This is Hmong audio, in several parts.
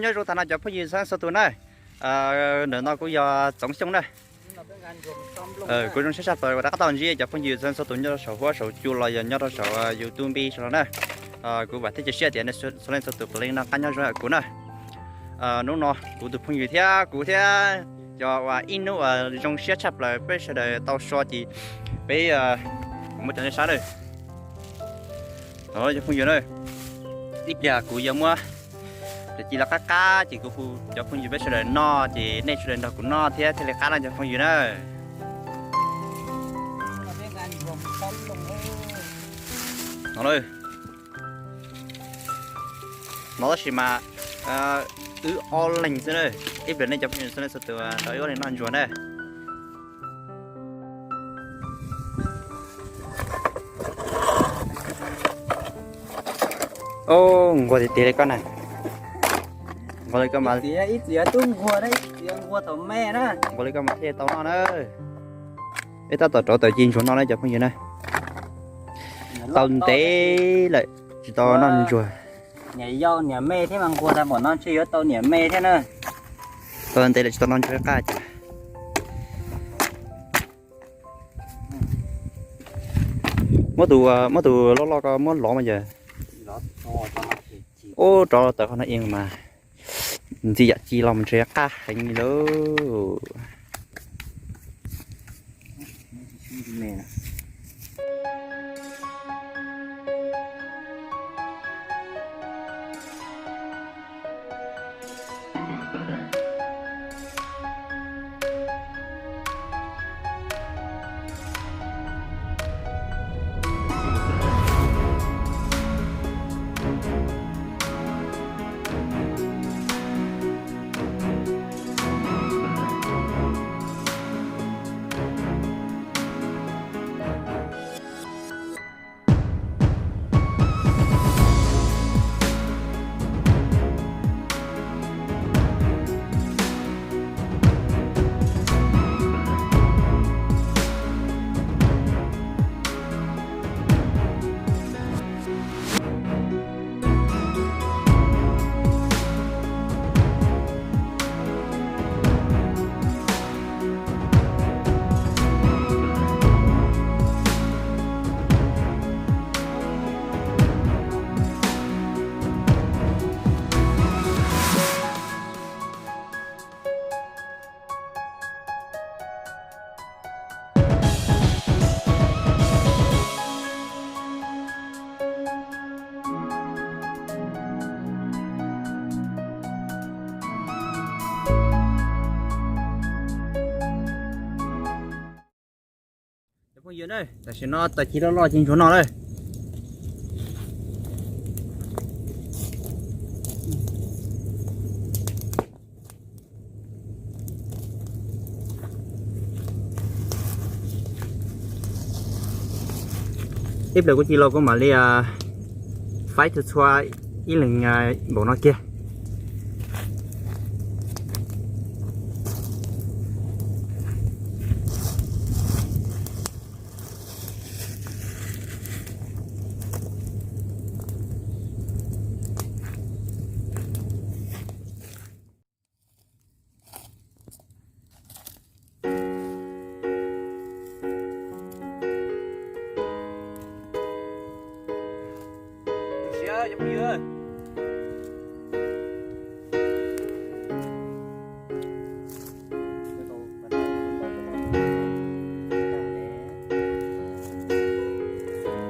Nyob zoo tag no cov phooj ywg txhua leej txhua tus na. Ntawm no kuv yog Txoov Xyooj na. Kuv zoo siab tshaj plaws uas rov qab tau ntsib cov phooj ywg txhua leej txhua tus nyob rau saum huab saum cua los yog nyob rau saum YouTube sawv daws na. Kuv vam thiab cia siab tias nej txhua leej txhua tus puav leej noj qab nyob zoo kuv na. Hnub no kuv tus phooj ywg thiab kuv thiab cov uas ib hnub uas zoo siab tshaj plaws peb sawv daws tau so ces peb kuv muab cov nej saib na. Cov phooj ywg na, ib pliag kuv yuav muab cov ci los qab qab ces kuv hu cov phooj ywg peb sawv daws noj ces nej sawv daws nrog kuv noj thiab thiaj li qab na cov phooj ywg na. No, no tab sis mas wb ob leeg xwb na, ib pliag nej cov phooj ywg txhua leej txhua tus nrog wb ob leeg noj ntsuag na. Nquag tiag tiag li koj na. Nquag li koj mas, ib txwm yog tub nquag na, ib txwm yog nquag thaum me na. Nquag li koj mas thiaj tau noj na. Peb tab tom rauv taws ci ntsuag noj na cov phooj ywg na. Tau ntev lawm tsis tau noj ntsuag. Niam yau niam me thiab mas nquag tag npaum no ntshe yuav tau niam me thiab na. Tau ntev lawm tsis tau noj ntsuag qab cas. Muab tus, muab tus loj loj ko muab lov mas yawg. Ub, rov tawm qhov no ib mas ntxim yam ci los mus ntshe qab heev li lauj. Cov phooj ywg na, tam sim no taws ci loj loj ci ntsuag noj lawm. Ib pliag kuv ci los kuv mam li faib txhua txhua ib leeg npaum no kiag.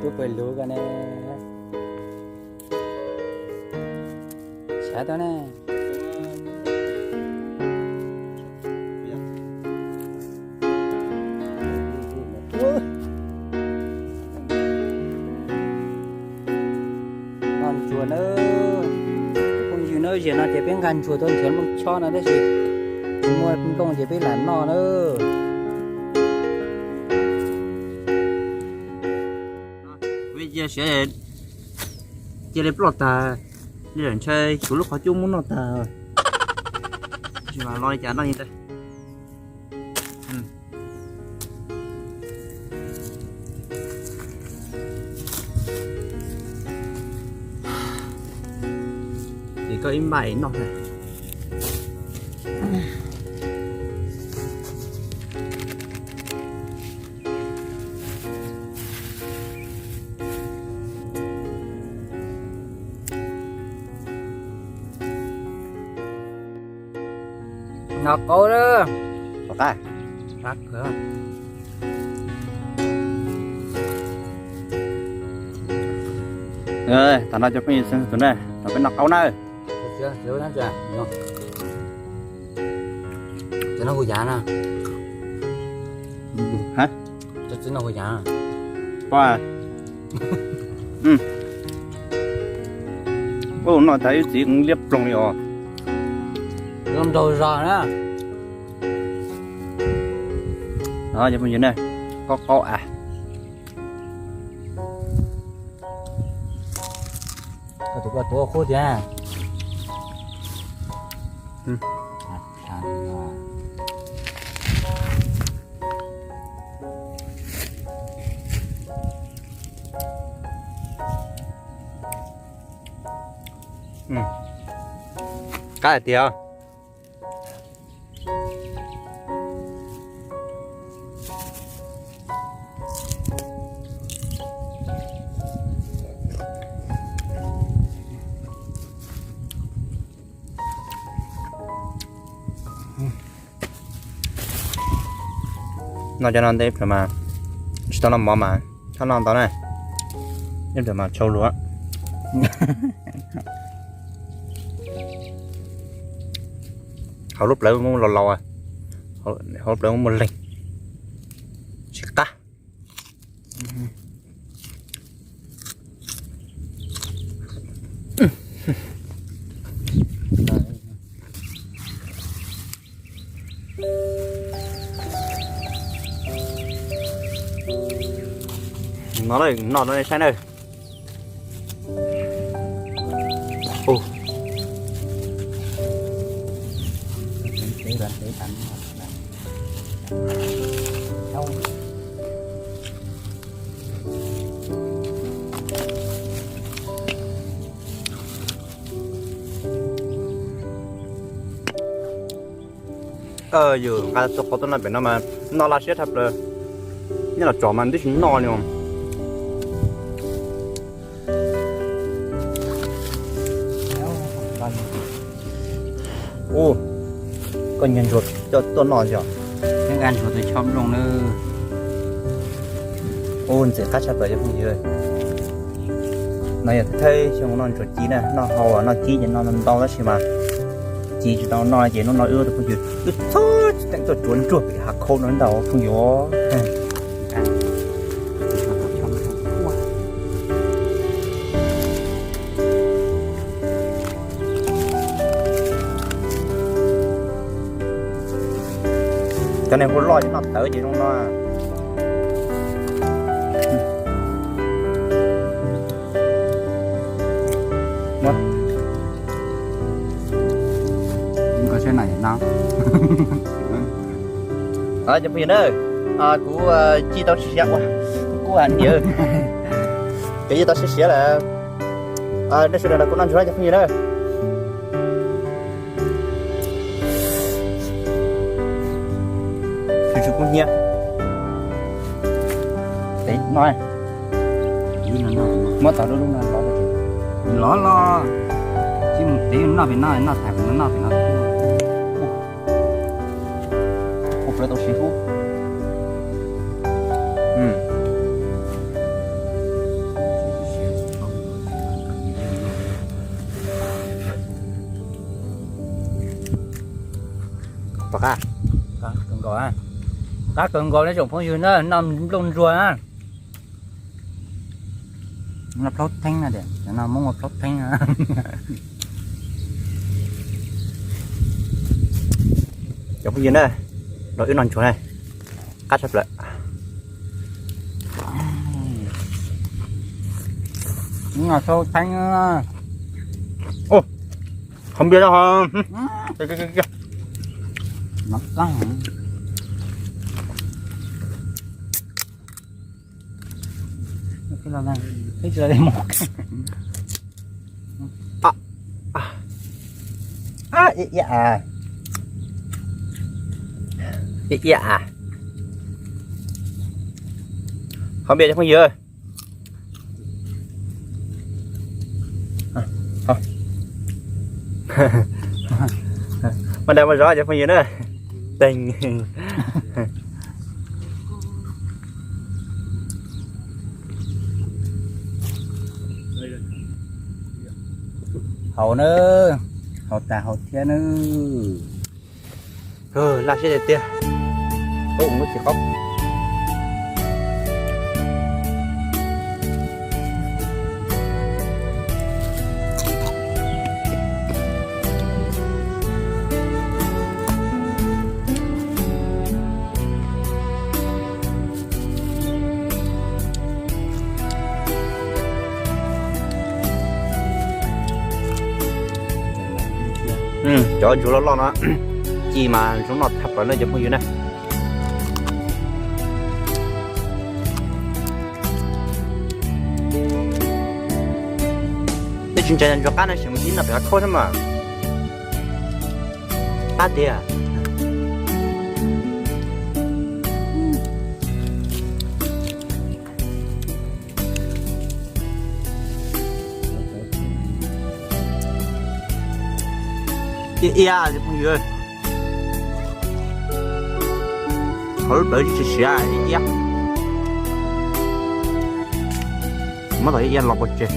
Tub pawg lug ko ne. Sav tau ne. Noj ntsuag nawb. Phooj ywg nawb, zaum no ces peb nqa ntsuag tuaj nrhiav nplooj chob no tab sis tsis muaj nplooj ces peb lam noj nawb. Cia siav, cia li ploj tag, li lawm ntshai kuv lub qhov cub muab noj tag. Tsis mas lo li cas noj li ntawd. Ces koj ib npaj es noj na. Noj qaub na. Tom qab. Tam no cov phooj ywg xeev tus na, tam peb noj qaub na. Noj tas ib txiv liab ploog li os. Nraug zog na. Cov phooj ywg na, qaub qaub a. Koj tus koj tuav qub tiag. Qab hais tias noj cov no ntej ib pliag mas tsis tau noj mov mas txhob noj ntau na, ib pliag mas tshau lus. Hauv lub plawv muaj laus laus, hauv lub plawv muaj leeg, tsis qab. No, noj no saib na. Yus nqa txoj qhov tuaj noj pem no mas noj laj siab tshaj plaws. Nyob los tsom mas twb tsis noj li os. Ub, koj nyiag ntsuag coj tuaj noj yog? Nqa ntsuag tus chob nplooj na. Ub, ntxim qab tshaj plaws cov phooj ywg. No yog thawj xyoo noj ntsuag ci na, noj hau noj kib ces noj ntau tab sis mas ci tsis tau noj ces hnub no wb tus phooj ywg wb txhob tsis teem tuaj tsuav ntsuag pem hav khau no ntag phooj ywg. Cov neeg hu loj ces noj tawv ces zoo no. Cov phooj ywg na, kuv ci tau sib siav ua, kuv niam, kuv ci tau sib siav lawm. Nej sawv daws los kuv noj ntsuag cov phooj ywg na. Tsis kub hnyiab. Muab tau lub lub no lov, lov los tsis mus tev noj pem no, noj tas pem no, noj pem no. Ua plaws tau siv hub. Qab kawg nkaus, qab kawg nkaus li tsoom phooj ywg na, noj nplooj ntsuag na. Noj plaub theeb na, cov no muab ua plaub theeb na. Cov phooj ywg na, los wb noj ntsuag na, qab tshaj plaws. Noj plaub theeb. Qhov npias no, Iab iab, iab iab. Qhov npias cov phooj ywg. Dag muaj zog cov phooj ywg na. Teeg. Haus na, haus tas haus thiab na. Laj siab tiag tiag. Ub, muab tsis qaub. Cov ntsuag loj loj no, ci mas zoo noj tshaj plaws na cov phooj ywg na. Tej tsis ntshai ntsuag qab no, sim mus ib no pem qhov khaub xwb mas. Qab tiag. Iab iab cov phooj ywg. Qhov lub plawv tsis siav iab iab. Muab tom iab iab los pov tseg.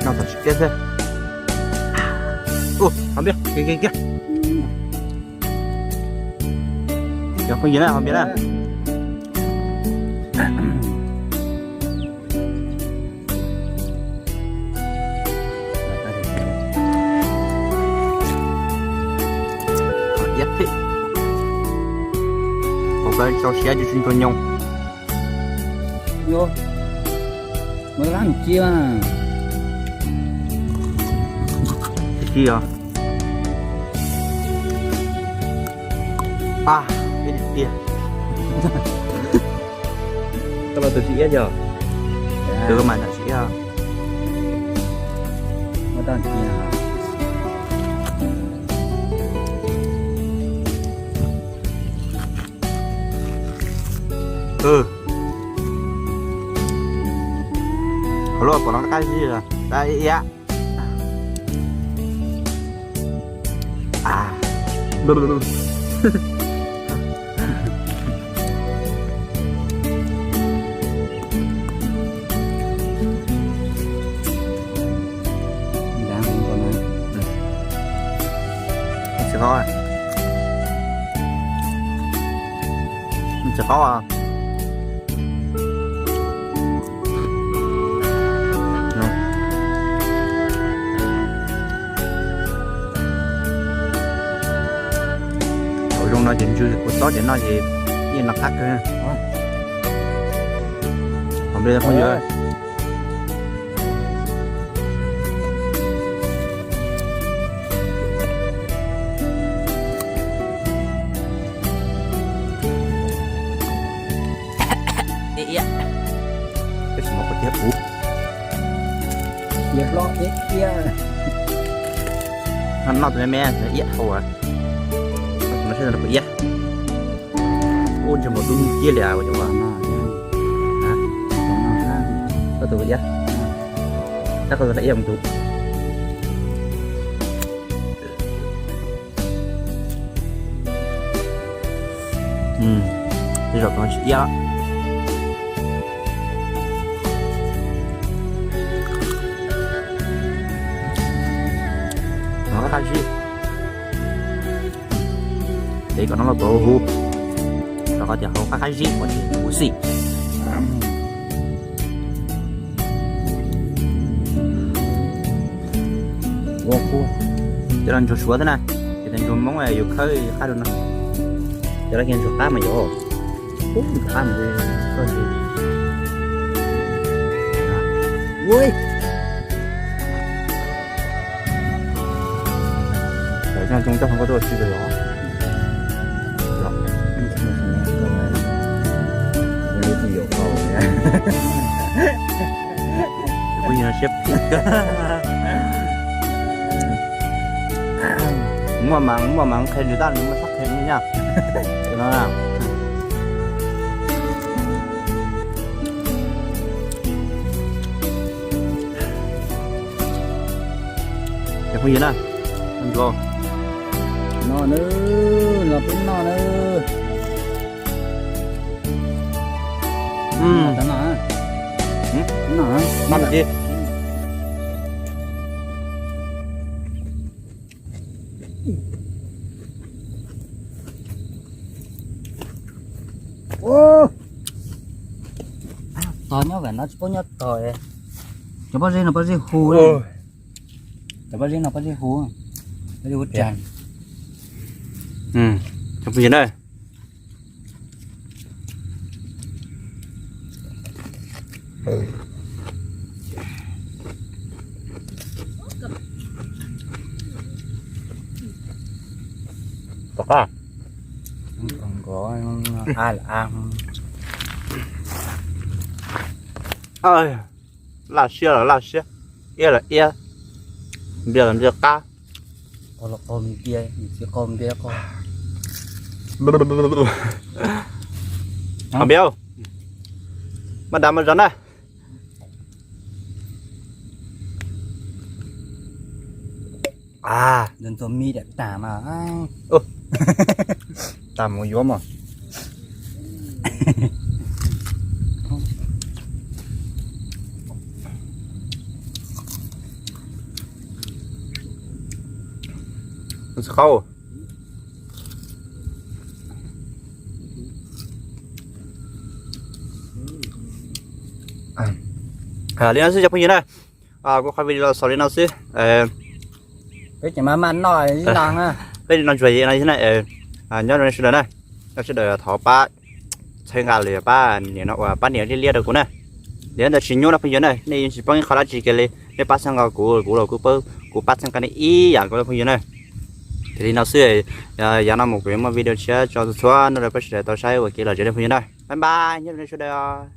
Noj tom tsis kiab xwb. Ua, qhov npiab kiag kiag kiag. Cov phooj ywg na, qhov npiab na. Iab thiab. Qhov plawv sau siav tsis ntsuag nyoos. Muab lab mus ci mas. Ci os. A, ib tiag. Koj los tus tsis iab yog? Tus koj mas tsis iab. Muab tau ci no. Qhov lub pom no qab zib, qab iab. Tsis qaub, tsis qaub. Haus zoo no ces ntsw ua tob ces noj ces yeej noj qab kawg. Hauv nplej phooj ywg. Iab iab. Peb tsis muaj qhov tiag ub. Iab hlob iab iab. Noj tus me me iab hau. Tus no seb puas iab. Ub, ntsej muag dub ciab li ua cas ua. Koj tus iab. Tab koj tus iab mus tus. Tej zaum tus no tsis iab. Tus no qab qab zib. Ces kom no los tuav huv, rau qhov tias hauv qab qab zib ua ces huv xim. Cov no ntsuag Suav thiab na, ces ntsuag Hmoob yus khawb qab rau no. Cov no kiag ntsuag qab mas yog, ntsuag qab mas koj ntsis. Ui. Cov no coob coj hov koj tuaj tsis tau yog. Kuv yog siab phem. Muaj mas, muaj mas qhia nws tab nws muaj txoj qhia nyaj. Cov phooj ywg na, ntsuag, Los peb noj na. Noj, noj, noj. Tog nyob vam no tsis paub nyob tog. Cov pob zeb no pob zeb hu. Cov pob zeb no pob zeb hu. Pob zeb hu tsa. Cov phooj ywg na. Tom qab. Laj siab los laj siab, iab los iab, npias los npias qab. Npias, maj dav maj zog na. Ntxuag mi daim tas mas, tas mus yuav mas. Qau. Li no xwb cov phooj ywg na, kuv qhov video los xaus li no xwb. Peb ces maj maj noj li no, peb li no ntsuag li no xwb na. Nyob zoo nej sawv daws na, nej sawv daws thov pab txhawb nqa los pab nias no uas pab nias liab liab rau kuv na. Liam ntawd tsis nyuaj no phooj ywg na, nej yeej tsis poob ib qho dab tsi kiag li, nej pab txhawb nqa kuv, kuv los kuv pab, kuv pab txhawb nqa nej ib yam nkaus li phooj ywg na. Ces li no xwb, yav no mus kuv yuav muaj video tshiab tso txhua txhua no rau peb sawv daws tau saib ua kev lom zem na phooj ywg na. Bye bye, nyob zoo nej sawv daws.